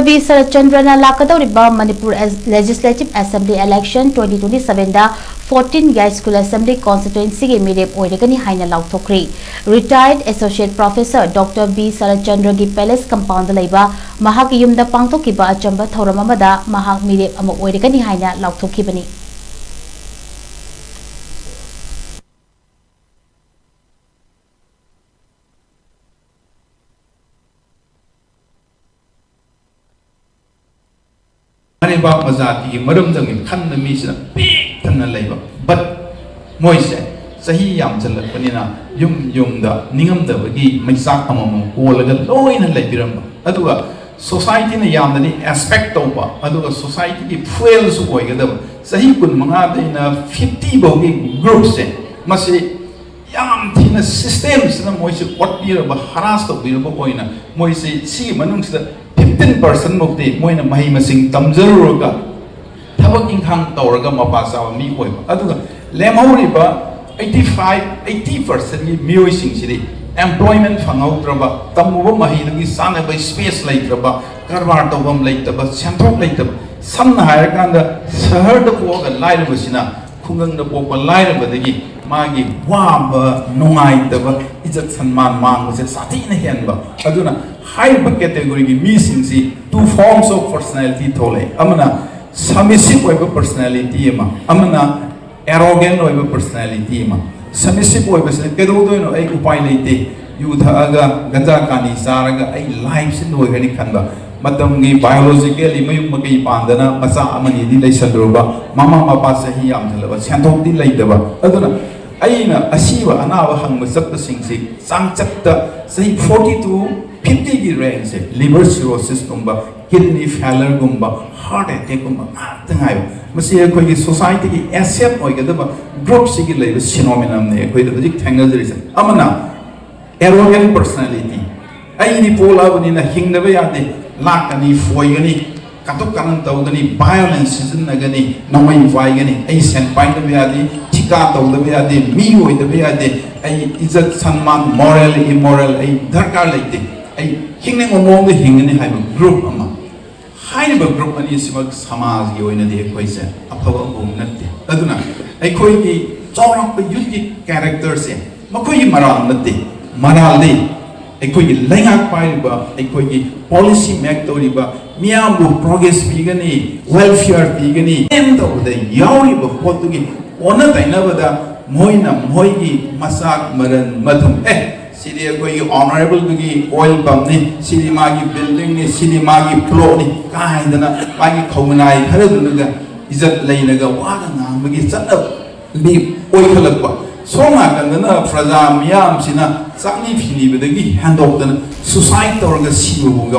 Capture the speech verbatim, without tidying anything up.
V ꯁꯔꯠꯆꯟꯗ꯭ꯔꯅ ꯂꯥꯛꯀꯗꯧꯔꯤꯕ ꯃꯅꯤꯄꯨꯔ ꯑꯦꯁ-, Legislative Assembly election twenty twenty-sevenꯗ fourteen Yaskul Assembly Constituencyꯒꯤ ꯃꯤꯔꯦꯞ ꯑꯣꯏꯔꯒꯅꯤ ꯍꯥꯏꯅ ꯂꯥꯎꯊꯣꯛꯈ꯭ꯔꯦ꯫ Retired Associate Professor Doctor V ꯁꯔꯠꯆꯟꯗ꯭ꯔꯒꯤ Palace Compoundꯗ ꯂꯩꯕ ꯃꯍꯥꯛꯀꯤ ꯌꯨꯝꯗ ꯄꯥꯡꯊꯣꯛꯈꯤꯕ ꯑꯆꯝꯕ ꯊꯧꯔꯝ ꯑꯃꯗ ꯃꯍꯥꯛ ꯃꯤꯔꯦꯞ ꯑꯃ ꯑꯣꯏꯔꯒꯅꯤ ꯍꯥꯏꯅ ꯂꯥꯎꯊꯣꯛꯈꯤꯕꯅꯤ꯫ ꯃꯔꯩꯕꯥꯛ ꯃꯖꯥꯇꯤꯒꯤ ꯃꯔꯝꯗꯒꯤ ꯈꯟꯕ ꯃꯤꯁꯤꯅ ꯄꯤꯛ ꯊꯟꯅ ꯂꯩꯕ꯫ But ꯃꯣꯏꯁꯦ ꯆꯍꯤ ꯌꯥꯝꯁꯤꯜꯂꯛꯄꯅꯤꯅ ꯌꯨꯝ ꯌꯨꯝꯗ ꯅꯤꯡꯉꯝꯗꯕꯒꯤ ꯃꯩꯆꯥꯛ ꯑꯃꯃꯝ ꯀꯣꯜꯂꯒ ꯂꯣꯏꯅ ꯂꯩꯕꯤꯔꯝꯕ꯫ ꯑꯗꯨꯒ societyꯅ ꯌꯥꯝꯅꯗꯤ expect ꯇꯧꯕ, ꯑꯗꯨꯒ societyꯒꯤ fuelꯁꯨ ꯑꯣꯏꯒꯗꯕ꯫ ꯆꯍꯤ ꯀꯨꯟꯃꯉꯥꯗꯩꯅ fifty ꯐꯥꯎꯒꯤ groupꯁꯦ, ꯃꯁꯤ ꯌꯥꯝ ꯊꯤꯅ systemꯁꯤꯅ ꯃꯣꯏꯁꯦ ꯑꯣꯠꯄꯤꯔꯕ, harass ꯇꯧꯕꯤꯔꯕ ꯑꯣꯏꯅ ꯃꯣꯏꯁꯦ ꯁꯤꯒꯤ ꯃꯅꯨꯡꯁꯤꯗ fifteen percent ꯃꯨꯛꯇꯤ ꯃꯣꯏꯅ ꯃꯍꯩ ꯃꯁꯤꯡ ꯇꯝꯖꯔꯨꯔꯒ ꯊꯕꯛ ꯏꯪꯈꯥꯡ ꯇꯧꯔꯒ ꯃꯄꯥ ꯆꯥꯕ ꯃꯤ ꯑꯣꯏꯕ꯫ ꯑꯗꯨꯒ ꯂꯦꯝꯍꯧꯔꯤꯕ eighty five, eighty percentꯒꯤ ꯃꯤꯑꯣꯏꯁꯤꯡꯁꯤꯗꯤ employment ꯐꯪꯍꯧꯗ꯭ꯔꯕ, ꯇꯝꯃꯨꯕ ꯃꯍꯩꯗꯨꯒꯤ ꯆꯥꯅꯕ space ꯂꯩꯇ꯭ꯔꯕ, ꯀꯔꯕꯥꯔ ꯇꯧꯐꯝ ꯂꯩꯇꯕ, ꯁꯦꯟꯊꯣꯛ ꯂꯩꯇꯕ, ꯁꯝꯅ ꯍꯥꯏꯔꯀꯥꯟꯗ ꯁꯍꯔꯗ ꯄꯣꯛꯑꯒ ꯂꯥꯏꯔꯕꯁꯤꯅ ꯈꯨꯡꯒꯪꯗ ꯄꯣꯛꯄ ꯂꯥꯏꯔꯕꯗꯒꯤ ꯃꯥꯒꯤ ꯋꯥꯕ, ꯅꯨꯡꯉꯥꯏꯇꯕ, ꯏꯖꯠ ꯁꯟꯃꯥꯟ ꯃꯥꯡꯕꯁꯦ ꯁꯥꯊꯤꯅ ꯍꯦꯟꯕ꯫ ꯑꯗꯨꯅ ꯍꯥꯏꯔꯤꯕ categoryꯒꯤ ꯃꯤꯁꯤꯡꯁꯤ two forms of personality ꯊꯣꯛꯂꯛꯑꯦ꯫ ꯑꯃꯅ submissive ꯑꯣꯏꯕ personality ꯑꯃ, ꯑꯃꯅ arrogant ꯑꯣꯏꯕ personality ꯑꯃ꯫ Submissive ꯑꯣꯏꯕꯁꯤꯅ ꯀꯩꯗꯧꯗꯣꯏꯅꯣ, ꯑꯩ ꯎꯄꯥꯏ ꯂꯩꯇꯦ, ꯌꯨ ꯊꯛꯑꯒ ꯒꯟꯖꯥ ꯀꯥꯅꯤ ꯆꯥꯔꯒ ꯑꯩ lifeꯁꯤ ꯂꯣꯏꯈ꯭ꯔꯅꯤ ꯈꯟꯕ꯫ ꯃꯇꯝꯒꯤ biologically ꯃꯌꯨꯝ ꯃꯀꯩ ꯄꯥꯟꯗꯅ ꯃꯆꯥ ꯑꯃꯅꯤꯗꯤ ꯂꯩꯁꯜꯂꯨꯔꯕ, ꯃꯃꯥ ꯃꯄꯥ ꯆꯍꯤ ꯌꯥꯝꯁꯤꯜꯂꯕ, ꯁꯦꯟꯊꯣꯛꯇꯤ ꯂꯩꯇꯕ꯫ ꯑꯗꯨꯅ ꯑꯩꯅ ꯑꯁꯤꯕ ꯑꯅꯥꯕ ꯍꯪꯕ ꯆꯠꯄꯁꯤꯡꯁꯤ ꯆꯥꯡꯆꯠꯇ ꯆꯍꯤ forty to fiftyꯒꯤ rangeꯁꯦ liver cirrhosisꯀꯨꯝꯕ, kidney failureꯒꯨꯝꯕ, heart attackꯀꯨꯝꯕ ꯉꯥꯛꯇ ꯉꯥꯏꯕ꯫ ꯃꯁꯤ ꯑꯩꯈꯣꯏꯒꯤ societyꯒꯤ asset ꯑꯣꯏꯒꯗꯕ groupꯁꯤꯒꯤ ꯂꯩꯕ phenomenonꯅꯤ ꯑꯩꯈꯣꯏꯗ ꯍꯧꯖꯤꯛ ꯊꯦꯡꯅꯖꯔꯤꯁꯦ꯫ ꯑꯃꯅ arrogant personality, ꯑꯩꯗꯤ ꯄꯣꯛꯂꯛꯑꯕꯅꯤꯅ ꯍꯤꯡꯗꯕ ꯌꯥꯗꯦ, ꯂꯥꯛꯀꯅꯤ, ꯐꯣꯏꯒꯅꯤ, ꯀꯥꯇꯨꯛ ꯀꯥꯔꯟ ꯇꯧꯒꯅꯤ, violence ꯁꯤꯖꯤꯟꯅꯒꯅꯤ, ꯅꯣꯡꯃꯩ ꯄꯥꯏꯒꯅꯤ, ꯑꯩ ꯁꯦꯟ ꯄꯥꯏꯗꯕ ꯌꯥꯗꯦ, ꯊꯤꯀꯥ ꯇꯧꯗꯕ ꯌꯥꯗꯦ, ꯃꯤ ꯑꯣꯏꯗꯕ ꯌꯥꯗꯦ, ꯑꯩ ꯏꯖꯠ ꯁꯟꯃꯥꯟ, moral, immoral, ꯑꯩ ꯗꯔꯀꯥꯔ ꯂꯩꯇꯦ, ꯑꯩ ꯍꯤꯡꯅꯤꯡꯕ ꯃꯑꯣꯡꯗ ꯍꯤꯡꯒꯅꯤ ꯍꯥꯏꯕ group ꯑꯃ꯫ ꯍꯥꯏꯔꯤꯕ ꯒ꯭ꯔꯨꯞ ꯑꯅꯤꯁꯤꯃꯛ ꯁꯃꯥꯖꯒꯤ ꯑꯣꯏꯅꯗꯤ ꯑꯩꯈꯣꯏꯁꯦ ꯑꯐꯕ ꯑꯃꯐꯥꯎ ꯅꯠꯇꯦ꯫ ꯑꯗꯨꯅ ꯑꯩꯈꯣꯏꯒꯤ ꯆꯥꯎꯔꯥꯛꯄ ꯌꯨꯠꯀꯤ ꯀꯦꯔꯦꯛꯇꯔꯁꯦ ꯃꯈꯣꯏꯒꯤ ꯃꯔꯥꯜ ꯅꯠꯇꯦ, ꯃꯔꯥꯜꯗꯤ ꯑꯩꯈꯣꯏꯒꯤ ꯂꯩꯉꯥꯛ ꯄꯥꯏꯔꯤꯕ, ꯑꯩꯈꯣꯏꯒꯤ ꯄꯣꯂꯤꯁꯤ ꯃꯦꯛ ꯇꯧꯔꯤꯕ, ꯃꯤꯌꯥꯝꯕꯨ ꯄ꯭ꯔꯣꯒ꯭ꯔꯦꯁ ꯄꯤꯒꯅꯤ, ꯋꯦꯜꯐꯤꯌꯔ ꯄꯤꯒꯅꯤ ꯑꯦꯝ ꯇꯧꯕꯗ ꯌꯥꯎꯔꯤꯕ ꯄꯣꯠꯇꯨꯒꯤ ꯑꯣꯟꯅ ꯇꯩꯅꯕꯗ ꯃꯣꯏꯅ ꯃꯣꯏꯒꯤ ꯃꯆꯥꯛ ꯃꯔꯟ ꯃꯊꯨꯝ, ꯑꯦ, ꯁꯤꯗꯤ ꯑꯩꯈꯣꯏꯒꯤ ꯑꯣꯅꯔꯦꯕꯜꯗꯨꯒꯤ ꯑꯣꯏꯜ ꯄꯝꯅꯤ, ꯁꯤꯗꯤ ꯃꯥꯒꯤ ꯕꯤꯜꯗꯤꯡꯅꯤ, ꯁꯤꯗꯤ ꯃꯥꯒꯤ ꯄ꯭ꯂꯣꯠꯅꯤ ꯀꯥꯏꯗꯅ ꯃꯥꯒꯤ ꯈꯧꯅꯥꯏ ꯈꯔꯗꯨꯅꯒ ꯏꯖꯠ ꯂꯩꯅꯒ ꯋꯥꯒ ꯉꯥꯡꯕꯒꯤ ꯆꯠꯅꯕꯤ ꯑꯣꯏꯈꯠꯂꯛꯄ꯫ ꯁꯣꯝ ꯅꯥꯀꯟꯗꯅ ꯄ꯭ꯔꯖꯥ ꯃꯤꯌꯥꯝꯁꯤꯅ ꯆꯥꯛꯅꯤ ꯐꯤꯅꯤꯕꯗꯒꯤ ꯍꯦꯟꯗꯣꯛꯇꯅ ꯁꯨꯁꯥꯏꯠ ꯇꯧꯔꯒ ꯁꯤꯕꯐꯥꯎ ꯌꯥꯎꯔꯛꯄ꯫